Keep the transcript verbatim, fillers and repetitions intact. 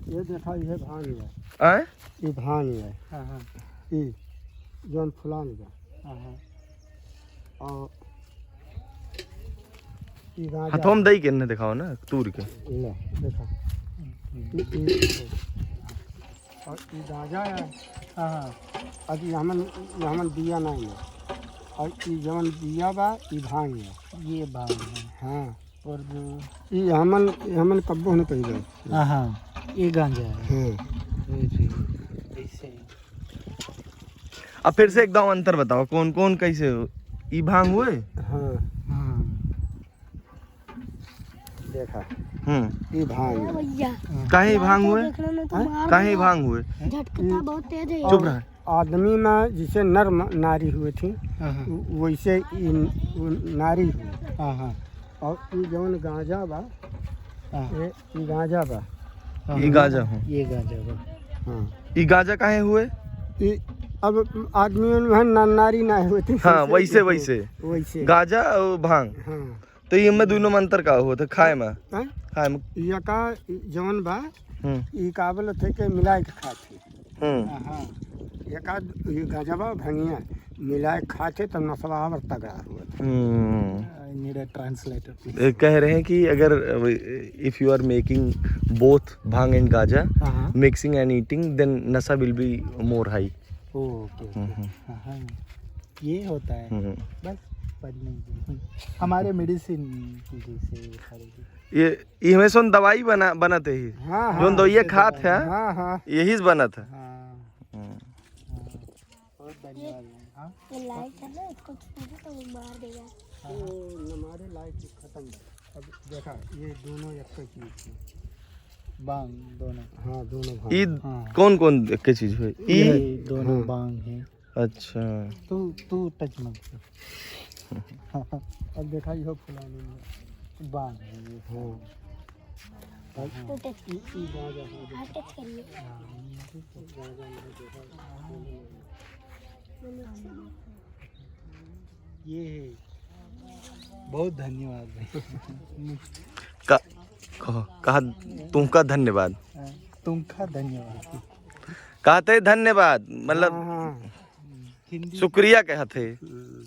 ये देखा, ये भांग है। आय? ये भांग है। हाँ, हाँ। ये जौन फुलान बा। हाँ, हाँ। और ये गांजा हथवा में है। दई के इन्हें दिखाओ ना, तूर के। ले, देखा। हम्म। ये, ये, और ये गांजा है। हाँ, हाँ। अब ये हमन, ये हमन बिया नहीं है। और ये जवन बिया बा, ये भांग है। ये भांग है। हाँ। और जो ये हमन, ये हमन कब्बो न पहिले। हाँ, हाँ, ये गांजा है। हाँ। जी, जी, ऐसे ही। अब फिर से एक दाव अंतर बताओ, कौन कौन कैसे हो? ई भांग हुए? हाँ। हाँ। देखा। हम्म। ई भांग है। भैया। काहे ई भांग हुए? देखना ना तो हाँ? मार काहे ई देगा। भांग हुए? झटकता बहुत तेज है। चुप रह। आदमी में जैसे नर म-, नारी हुए थी, हाँ, हाँ। उ-, वैसे ई न-, उ नारी हुए। हाँ, हाँ। और ई जौन गांजा बा, हाँ। ये, ई गांजा बा। हाँ, ई हाँ। गांजा हो। ये गांजा बा। हाँ। ई गांजा काहे हुए? ई अब आदमी में न-, नारी ना हुए थी, हाँ, वैसे वैसे, देखो, वैसे। वैसे। गांजा और भांग। हाँ। तो ये में दोनों में अंतर का होत है खाए में? हैं? खाए में। यका जौन बा, हम्म। ई का बोलत है कि मिलाए के खात है। हम्म। हाँ, हाँ। यका, ये गजबा भंगिया मिलाए के खात है तो नसवा और तगड़ा हुआ। हम्म। I need a translator, please. ये कह रहे हैं कि अगर, if you are making both bhang and गांजा, हाँ, हाँ। Mixing and eating, then नशा will be more high. Oh, okay, okay. Hmm, hmm. हाँ, हाँ। ये होता है। हम्म। बस पढ़ने के लिए। हमारे मेडिसिन की जैसे ये सारी चीज। ये, ये हमें सुन दवाई बना, बनत है ही। हाँ, हाँ। जोन दवाइया इससे खात दवाई। है, हाँ, हाँ। यही से बनत है। हाँ। हम्म। हाँ। बहुत धन्यवाद भाई। हाँ? ये लाइट है ना, इसको छू दो तो वो मार देगा। हाँ, हाँ। वो हमारे लाइट खत्म है। अब देखा, ये दोनों एक ही चीज है। बांग दोनों। हाँ, दोनों भांग। ई हाँ। कौन कौन के चीज हुए? ई ये दोनों हाँ। बांग है। अच्छा। तू, तू टच मत कर। अब देखा, इहो फुलाने में बांग है ये। हाँ। हाँ। तू टच ई, ई गांजा है। हाँ, टच कर ले। हाँ, ये तो गांजा नहीं देखा। ये है। बहुत धन्यवाद भाई। का, कहो, कहा, तुमका धन्यवाद। हाँ, तुमका धन्यवाद। कहते धन्यवाद, मतलब, हाँ, हाँ। हिंदी। शुक्रिया कहते। हम्म।